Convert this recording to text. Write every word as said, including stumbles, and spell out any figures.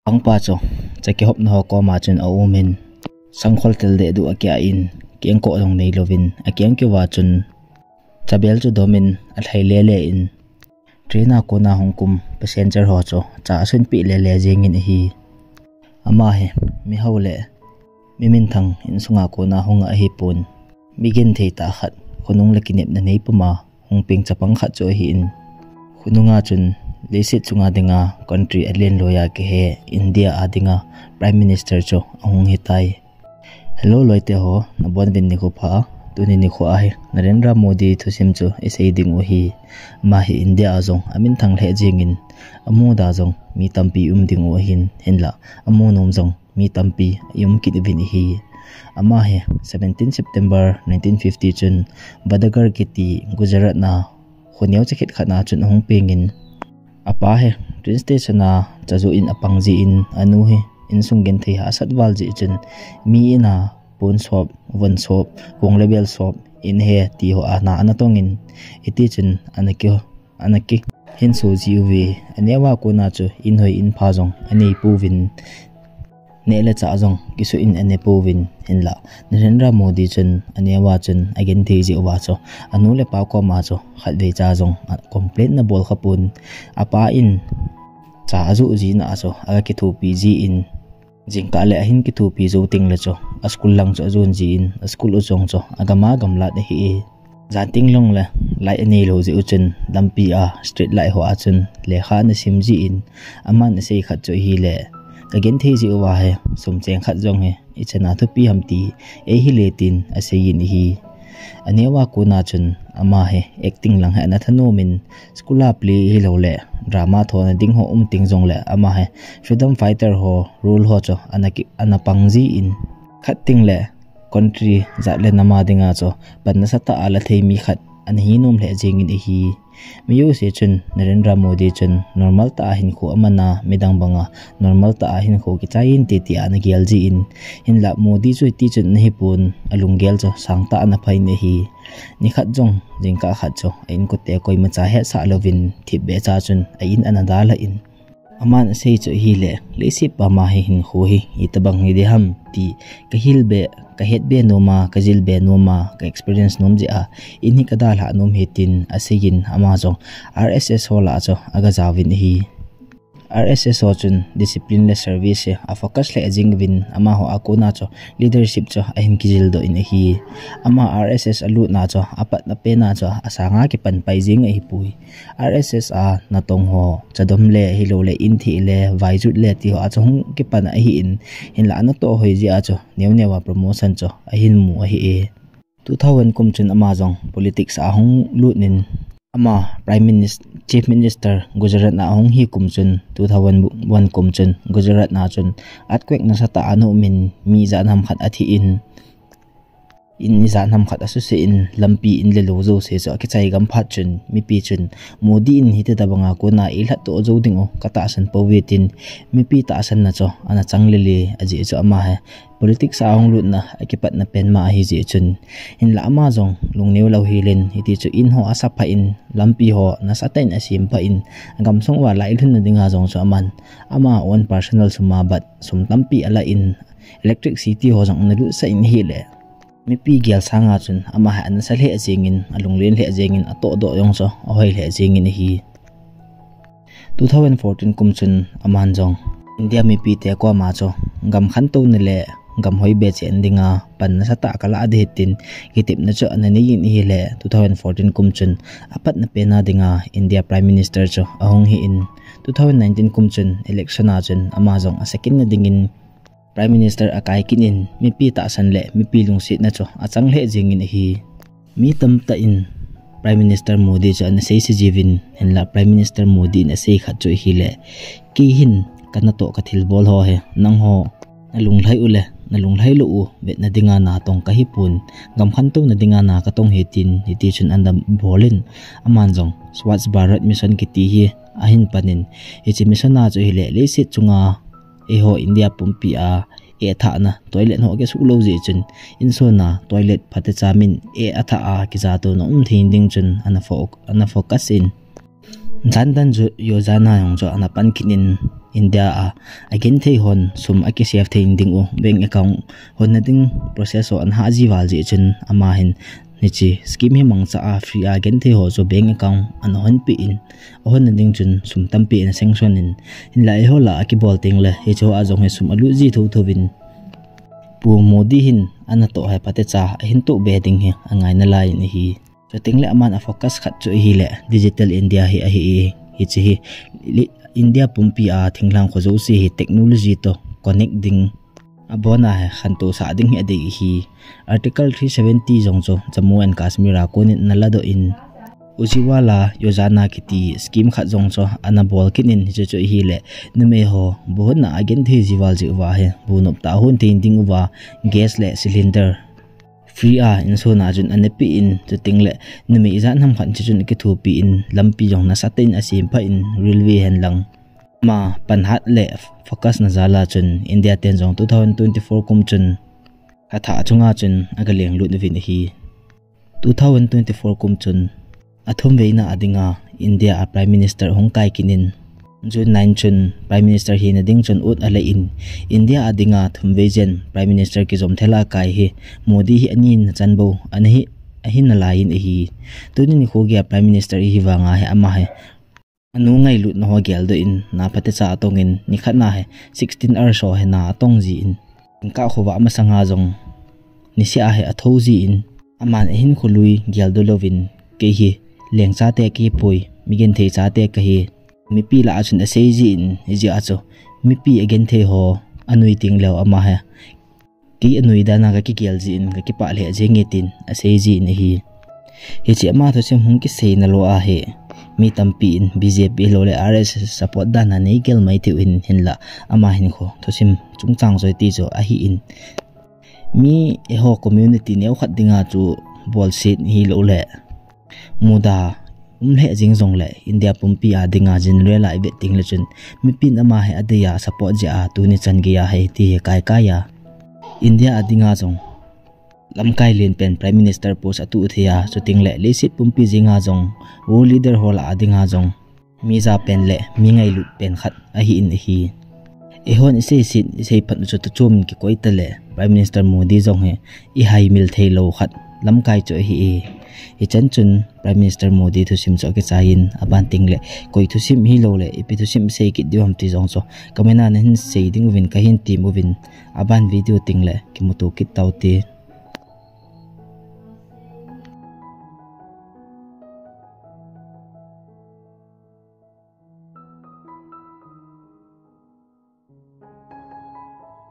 Pangpa chu, cha kihopna ho koma chun aumin, sangkhol tel deh duh akia in, kengkoh jong neilouvin, akeng kiuva chun, chabel chu domin, alhai lele in, train a kona hung kum, passenger ho chu, cha asunpeh lele jengin ahi. Ama hi, mihao le, mi minthang insunga kona hung ahipon, mi genthei tah khat, khonung le kinepna nei puma, hung peng chapang khat chu ahin. Khonunga chun, leiset chunga dinga, country alen loiya kihe, India a dinga, Prime Minister chu ahung hitai. Hello loite ho, nabonuvin nikho pha, tuni nikho ahi, Narendra Modi thusim chu isei ding u ahi. Ama hi India a jong, aminthang lheh jengin, amu da jong, mi tampi um ding u ahin, hinla, amu nom jong, mi tampi, ium kit uvin ahi. Ama hi, seventeen September nineteen fifty chun, Vadagar kiti Gujarat na, khoneo chakhet khat na chun ahung pengin. Apa hi, train station a, cha joh in apang jin, anu hi, insung genthei hahsat val jeh chun, mi in a, pon sop, von sop, kong le bel sop, in ahi, ti ho a na ana tongin, hiti chun, ana ki, ana kihinso jiuve, aneo a kona chu, in hoi in pha jong, anei pouvin, neh le chah jong, kisuh in ane pouvin, hinla, Narendra Modi chun, aneo a chun, agenthei jeh uva chu, anu le apa koma chu, khatvei cha jong, a complain ana bol khapon, apa in, cha ajoh jina a chu, aga kithopi jin, jingkah le ahin kithopi jou tengle chu, a school lang chu ajon jin, a school u jong chu, agam a gamlat ahi e. Jan tenglong le, light aneilou jeh u chun, lampi a, street light ho a chun, lekha ana sim jin, aman asei khat chu ahile, kagenthei jeh uva hi, sum cheng khat jong hi, ichana thupi ham ti, eihile tin, aseiyin ahi. Aneo a kona chun, ama hi, acting lang hi ana thanomin, school a play hilouleh, drama thona ding ho um teng jongle, ama hi, freedom fighter ho, role ho chu, ana ki, ana pang jin, khat tengle, country jat le nam a dinga chu, pan nasatah a la thei mi khat, ana hinom lheh jengin ahi. Mi jouse chun, Narendra Modi chun, normal tah a hinkho amana, midang banga, normal tah a hinkho kichai inte tia ana gel jin, hinla Modi chu hiti chun ana hipon, alunggel chu sangtah ana phain ahi. Nikhat jong, jingkah khat chu, a inkote koimacha hetsah louvin, thipbeh cha chun, a in ana dalhan. Aman asei chu ahile, leiset pama hi hinkho hi, itobang hi diham, ti, kahil be, kahet be noma, kajil be noma, ka experience nom jeh a, in hi kadalhah nom hi tin, aseiyin, ama jong, R S S ho lah chu, aga jaovin ahi. R S S ho chun, discipline le service hi, a focus lheh jenguvin, amaho a kona chu, leadership chu, ahin kijildoh in ahi. Ama R S S alutna chu, apatna pena chu, asanga kipan pai jeng ahipoi. R S S a natong ho, chadom le, hilouleh, inthih le, vaijut le, ti ho a chu hung kipan ahin, hinla anatoh hoi jeh a chu, neo neo a promotion chu, ahin mu ahi e. Two thousand kum chun ama jong, politics a hung lut in, ama, Prime Minister, Chief Minister, Gujarat na ahung hi kum chun, two thousand one kum chun, Gujarat na chun, earthquake nasatah a ana umin, mi ijat ham khat athi in, in ijat ham khat asuse in, lampi in le lou jouse chu akichai gam phat chun, mipi chun, Modi in hiti tobanga kona eilhatdoh jou ding u, katahsan pouve tin, mipi tahsanna chu, ana chang lele, ajeh chu ama hi, politics a hung lutna, akipatna pen ma ahi jeh chun, hinla ama jong, lungneo lou hilen, hiti chu in ho asapha in, lampi ho, nasatah in asempha in, gamsung uva lailhunna dinga jong chu aman, ama own personal sum a bat, sum tampi alan, electricity ho jong analutsah in ahile, mipi gel sanga chun, ama hi anasa lheh jengin, alunglen lheh jengin, atohdoh jong chu, ahoi lheh jengin ahi. Two thousand fourteen kum chun, aman jong, India mipite koma chu, gam khantouna le, gam hoi be chen dinga, pan nasatah kalah ding tin, kitepna chu ana neiyin ahile, two thousand fourteen kum chun, apatna pena dinga, India Prime Minister chu, ahung hi in, two thousand nineteen kum chun, election a chun, ama jong, a second na dingin, Prime Minister akai kit in, mipi tahsan le, mipi lungsetna chu, achang lheh jengin ahi. Mi tamtah in, Prime Minister Modi chu ana seise jiuvin, hinla Prime Minister Modi in asei khat chu ahile, kei hin, kanatoh kathilbol ho hi, nangho, nalunglhai u le, nalunglhai lou u, vetna dinga natong kahipon, gam khantouna dinga na katong hi tin, hiti chun ana bolin, aman jong, Swachh Bharat Mission kiti hi, ahin panin, hiche mission a chu ahile, leiset chunga, eiho India pumpi a, eh thahna, toilet ho kisuh lou jeh chun, insung a, toilet phatecha min, eh athah a, kijatona um thei ding chun, ana fo-, ana focus in. Jan Dhan Yo-, Yojana jong chu, ana pan kit in, India a agenthei hon sum akisave thei ding u bank account honna ding process ho ana hah ji val jeh chun ama hin hiche scheme hi mangcha a free a agenthei ho chu bank account ana honpeh in, ahonna ding chun sum tampi ana sanction in, hinlah eiho lah a kibol tengle hiche ho a jong hi sum alut ji thotho vin Pu Modi hin anatoh hi phatecha ahin toh be ding hi angaina lai in ahi. Chutengle aman afocus khat chu ahile Digital India hi ahi e. Hiche hi India pumpi a thinglhang kho jouse hi technology toh connect ding, abona hi khantousah ding hi adei ahi. Article three seventy jong chu Jammu and Kashmir a konin ana ladoh in, Ujjwala Yojana kiti scheme khat jong chu ana bol kit in, hiche chu ahile numei ho bu honna agenthei ji val jeh uva hi bu noptah hon thei ding uva gas le cylinder free a insung a chun ana pe in, chutengle numei ijat ham khat chu chun akithopi in, lampi jong nasatah in asempha in, railway henlang ama panhat le focus na jal a chun India ten jong two thousand twenty-four kum chun athah chunga chun aga lenglut uvin ahi. Two thousand twenty-four kum chun athumveina a dinga India a Prime Minister hung kai kit in, June nine chun Prime Minister hina ding chun ut alei in, India a dinga thumvei jen Prime Minister kijom thela kai hi Modi hi anin nachan bou ana hi, ahin nalai in ahi. Tuni nikho geiya Prime Minister ihi vanga hi ama hi anu ngailutna ho geldoh in, na phatecha atong in, nikhat na hi sixteen hours ho hi na atong ji in, jingkah khovah masanga jong niseh a hi athou ji in, aman ahinkho lui geldoh louvin, kei hi lengchate kahipoi, migenthei chate kahi, mipi lah a chun asei ji in, hijeh a chu mipi agenthei ho anui tengleu ama hi kei anui dan a kakigel ji in, kakipah lheh jenge tin asei ji in ahi. Hiche ama thusim hung kiseina lou a hi mi tampi in B J P hiloule R S S support dan a neigel mai theiu hin, hinlah ama hinkho thusim chungchang joi ti chu ahi in, mi eiho community neokhat dinga chu bolset hiloule muda um lheh jing jongle India pumpi a dinga general a ivet tengle chun mipin ama hi adei a support jeh a tuni chan geiya hi ti hi kaikai a India a dinga jong lamkai lenpen Prime Minister post atuh thei a, chutengle leiset pumpi jenga jong world leader ho lah a dinga jong mi japen le mi ngailut pen khat ahi in ahi. Eihon iseiset, iseiphat u chu tuchom in kikoi tale Prime Minister Modi jong hi ihaimil theilou khat lamkai chu ahi e. Hichan chun Prime Minister Modi thusim chu akichai in, aban tengle koi thusim hiloule ipi thusim isei kit diu ham ti jong chu comment a nahin sei ding uvin kahin tem uvin, aban video tengle kimuto kit taute.